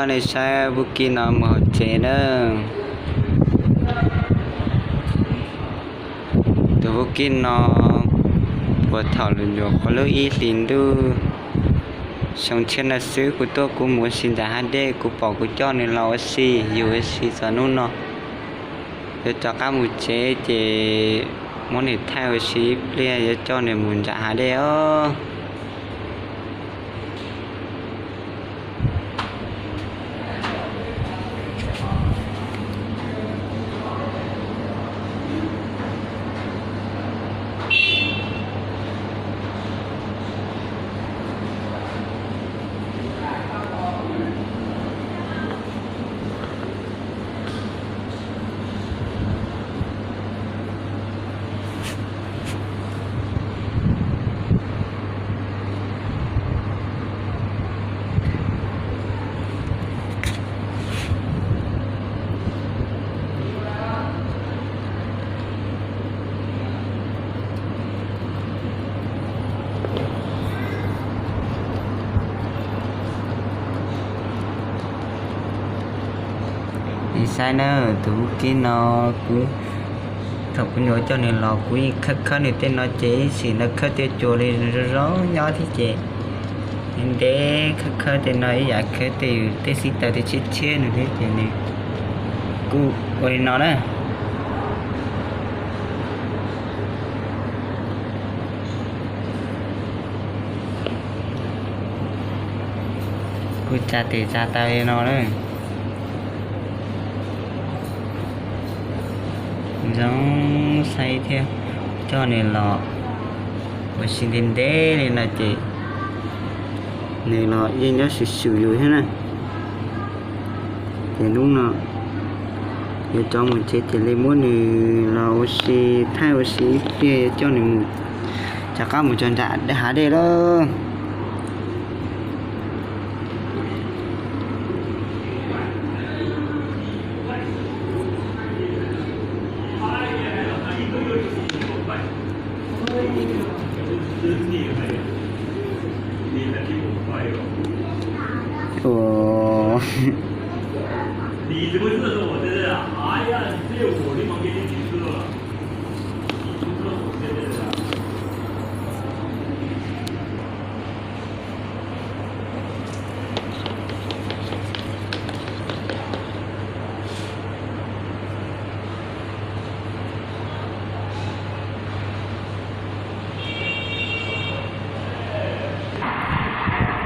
Nej saib vaub kib no mus hauv tsev na. Tus vaub kib no puag thaum lub nyuam qhuav lub ib hlis ntuj xyoo tshiab no xwb, kuv tuaj kuv mus ua si nram hav dej, kuv pom kuv coj nws los ua si, yus ua si txog hnub no. Yuav rov qab mus tsev ces muab nws thaij ua si ib pliag, yuav coj nws mus nram hav dej os. Nej saib na, tus vaub kib no, kuv, thaum kuv nyuam coj nws los kuv yeej khawb khawb nws tej no ces ib sim no khawb tej cuag li zoo zoo nyob thiab ces ntev, khawb khawb tej no ib yam khawb tej yus tej xib taws tej tshiab tshiab nws thiab ces nws kuj ua li no na. Kuj tsa tes tsa taw li no na. Zoo saib thiab, coj nws los ua si ntev ntev li no ces nws los yeej nyob swm swm yus thiab na. Ces hnub no yuav rov mus tsev ces li muab nws los ua si, thaij ua si ib pliag yuav coj nws mus, rov qab mus txog nram hav dej lawm.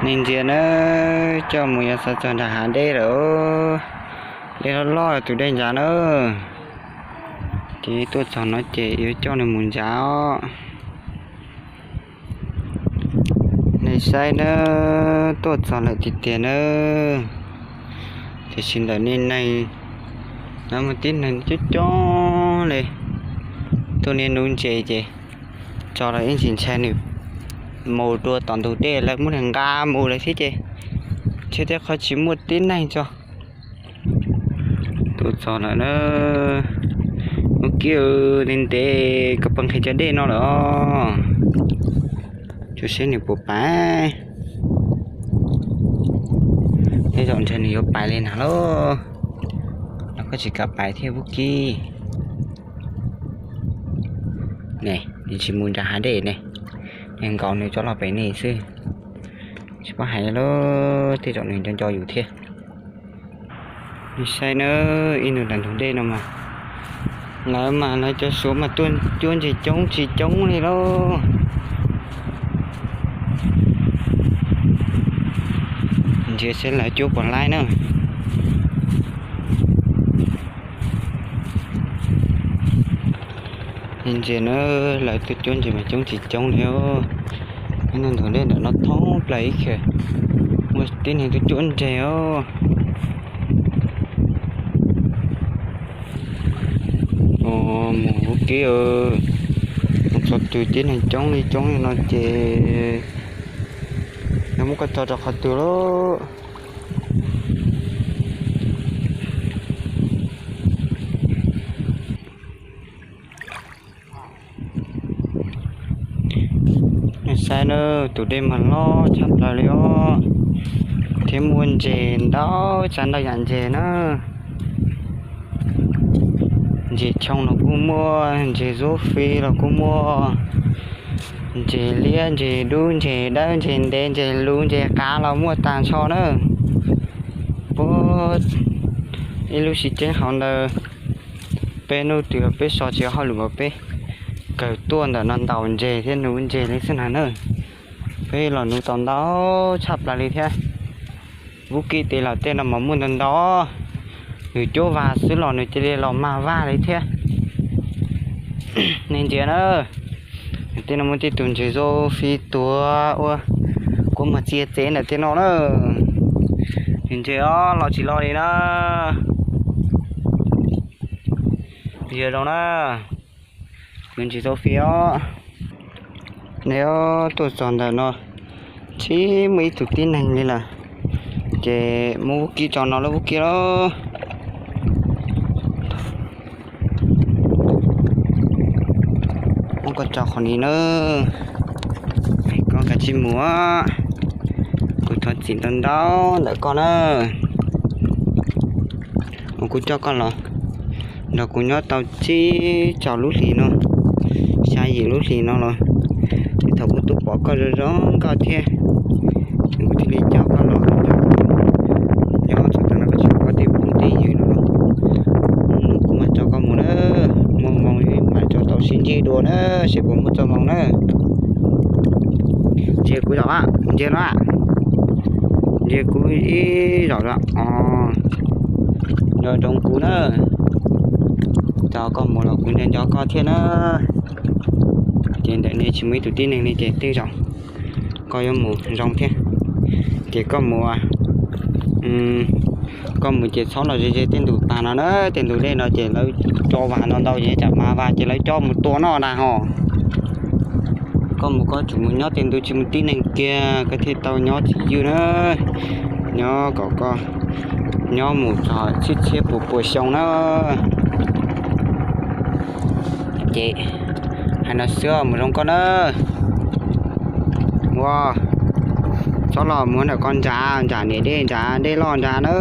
Nej ntsia na, coj mus yuav xav txog nram hav dej lawm. Dej loj loj tus dej ntsav na. Ces tuaj txog no ces yuav coj nws mus ntsav os. Nej saib na, tuaj txog lawm tiag tiag na. Tiam sis ntawm nej neeg no muaj tib neeg coob coob li, tuaj niaj hnub ntses ces tso los yeej tsis ntshai nws mus dua tom ntug dej, lawv muab nws nqa mus lawm thiab ces ntshe tej qhov tsis muaj tib neeg tso. Tuaj txog lawm na. Ua kiag ntev ntev kom pab nqhis cov dej no lawm os. Tsuas seb nws puas pais. Tej zaum ntshe nws yuav pais li na lauj. Los koj tsis kam pais thiab vaub kib. Ne, nws tsis mus nram hav dej ne. Nws nkaus nws coj los pem ne xwb. Tsis paub hais li, tej zaum nws nco nco yus thiab. Nej saib na, ib ntus nram ntug dej no mas lawv mas lawv cov Suav mas tuaj cuab ntses coob tsis coob li lauj. Ntsia seb lawv cuab puas laib na. Nej ntsia na, lawv tuaj cuab ntses mas coob tsis coob li os. Ib ntus ntug dej ntawm no thoob plaws ib khawm, muaj tib neeg tuaj cuab ntses os. Mus vaub kib, mus txog twg tib neeg coob li coob li no ces lawv muab koj tso rau qhov twg lauj. Nej saib na, tus dej mas loj tshaj plaws li os. Thiab muaj ntses ntau tsav ntau yam ntses na. Ntses choo los kuj muaj, ntses zub fi los kuj muaj, ntses liab, ntses dub, ntses dawb, ntses ntev, ntses luv, ntses qav los muaj tag nrho na. Puag ib lub sib ceeb hauv ntawd, peb hnub twg peb so tsis hauj lwm mas peb kawg tuaj ntawm no ntaus ntses thiab nuv ntses li xwb na na. Peb los nuv tau ntau tshaj plaws li thiab. Vub Kib tias los tej no mas muaj ntau ntau, nws cuab vag xwb los nws cia li los mag vag li thiab. Nej ntsia na, tej no muaj tej tus ntses zub fi tuag ua kuv mas txia txev ntawm tej no na. Nej ntsia os, los tsis los li na. Yog zoo na, tus ntses zub fi os. Nej os, tuaj txog ntawm no tsis muaj ib tug tib neeg li lawm, ces muab Vub Kib tso no lawm, Vub Kib lauj. Muab koj tso qhov ni na, koj kav tsij mus, kuv thov txim ntau ntau ntawm koj na. Kuv coj koj los, nrog kuv nyob tau tsib caug lub hlis no, xya yim lub hlis no los, thaum kuv twb pom koj zoo zoo nkauj thiab, kuv thiaj li coj koj los nyob txog tav no koj tsis pom tej phooj tej ywg no los, kuv mam tso koj mus na. Muaj hmoo mam tso tau sib ntsib dua na, seb puas muaj txoj hmoo na. Ntsia kuv zaum, ntsia no, ntsia kuv ib zaum os, nco ntsoov kuv na. Txog koj mus los kuv nco nco koj thiab na. Ces ntawm nej tsis muaj ib tug tib neeg li ces tej zaum koj yuav mus zoo thiab. Ces koj mus, koj mus ces txhob los ze ze tej ntug tag no na, tej ntug dej no ces lawv tso vas ntau ntau ces tsam mas vas ces lawv coj mus tua noj na ho. Koj mus koj tsum mus nyob tej ntug tsis muaj tib neeg kiag koj thiaj tau nyob txim ywg na. Nyob kom koj nyob mus txog txhiab txhiab puas puas xyoo na. Ces hais no xwb, mus zoo koj na. Ua, txhob los mus ntawm koj nram, nram niam dej, nram dej loj nram na.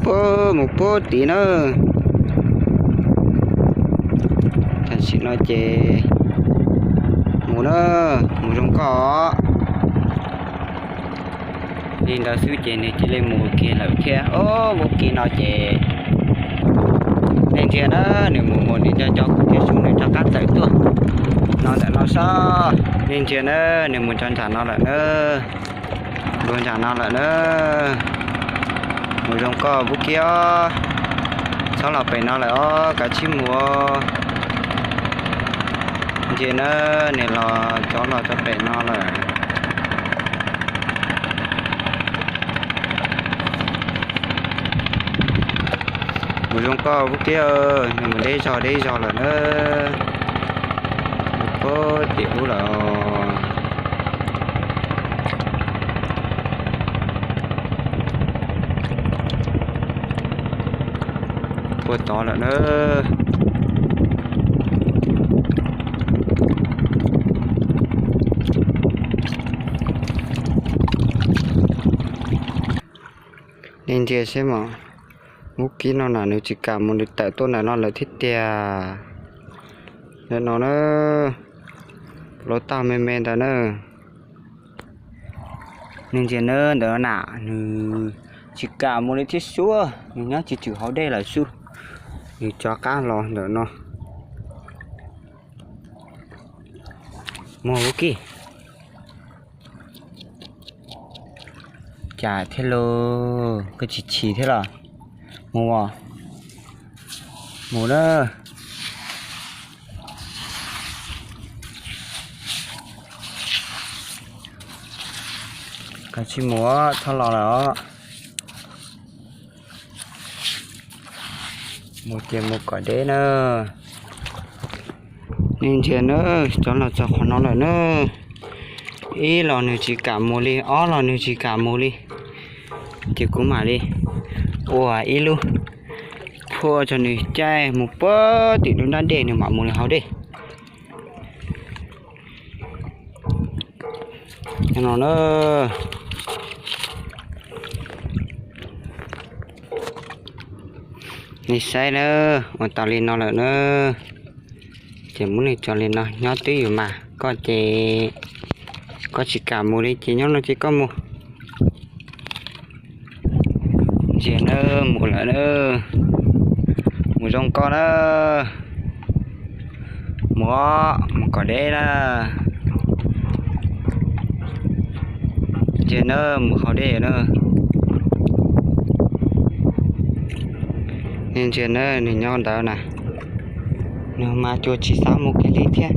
Puag mus puag tid na. Tam sim no ces mus na, mus zoo koj. Li ntawd xwb ces nws cia li mus kiag lawm thiab. Ob, Vub Kib no ces nej ntsia na, nws mus mus nws nco nco kuv thiab sub nws rov qab tawm tuaj no ntawm no sab. Nej ntsia na, nws mus txog nram no lawm na. Dua nram no lawm na. Mus zoo koj Vub Kib os. Txhob los pem no lawm os, kav tsij mus. Ntsia na, nws los txhob los txog pem no lawm. Mus zoo koj Vub Kib, nws mus deb zog deb zog lawm na. Puag tim ub lawm. Puag tod lawm na. Nej ntsia seb mas, Vub Kib no na nws tsis kam mus, nws tawm tuaj ntawm no lawm thiab tiag. Ntawm no na, lub taub me me ntawd na. Nej ntsia na, ntawm no na, nws tsis kam mus li thiab sub, nws nyob tsis tswm hauv dej lawm sub. Nws rov qab los ntawm no. Mus Vub Kib. Cas thiab lauj, koj tsis chim thiab los? Mus os. Mus na. Koj tsis mus, txhob los lawm os. Mus ces mus kom deb na. Nej ntsia na, cov los txog qhov no lawm na. Ib los nws tsis kam mus li, ob los nws tsis kam mus li. Ces kuv mam li ua ib lub phua rau nws caij mus puag tim lub nrab dej nws mam mus li hauv dej. No na, Nej saib na, ua tau li no lawm na, ces muab nws tso li no, nyob twj ywm mas, koj ces koj tsis kam mus li ces nyob no ces koj mus. Ntsia na, mus lawm na, mus zoo koj na, mus, mus kom deb na. Ntsia na, mus haus dej na. Nej ntsia na, nws nyob ntawd na, nws mas cuag tsis xav mus kiag li thiab.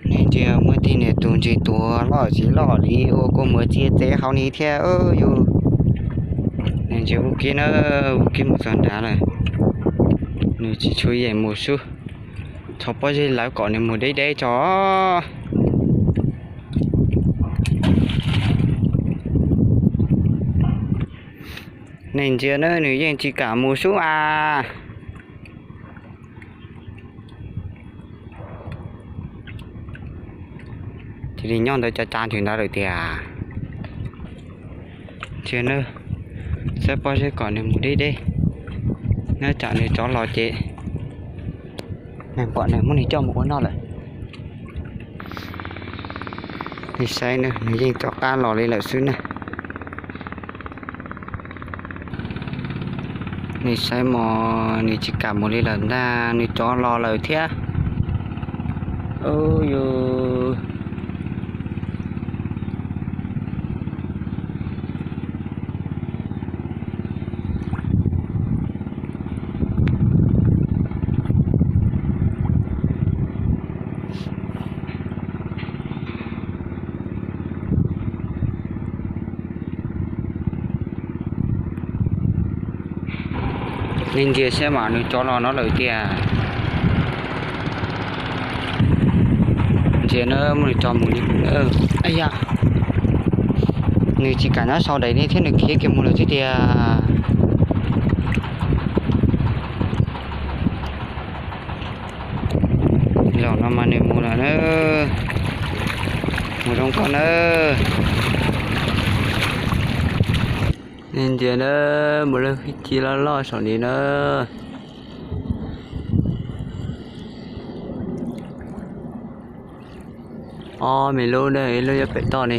Nej ntsia, muaj tej niag tus ntses tuag loj tsis loj li ua kua muag txia txev hauv ni thiab yus. Nej ntsia ub kib na, ub kib mus txog nrad lawm, nws tsis tshua yeem mus xwb. Txhob pob zeb lawv kom nws mus deb deb tso. Nej ntsia na, nws yeej tsis kam mus xwb as. Cia li nyob ntawd cov cav nthwv ntawd lawm tiag. Ntsia na, xab pob zeb kom nws mus deb deb, nyob tsam nws rov los ces neeg pom nws muab nws coj mus ua noj lawm. Nej saib na, nws yeej rov qab los li lawm xwb na. Nej saib mog, nws tsis kam mus li lawm ntag, nws rov los lawm thiab. Yus Nej ntsia saib mas, nws rov los no lawm tiag. Ntsia na, muab nws tso mus li. Yam, nws tsis kam nyob sau daim li thiab, nws khiav kiag mus lawm xwb tiag. Zaum no mas nws mus lawm na. Mus zoo koj na. Nej ntsia na, mus lawm ib ci loj loj saum ni na. Ob me lub na, ib lub nyob pem toj ni.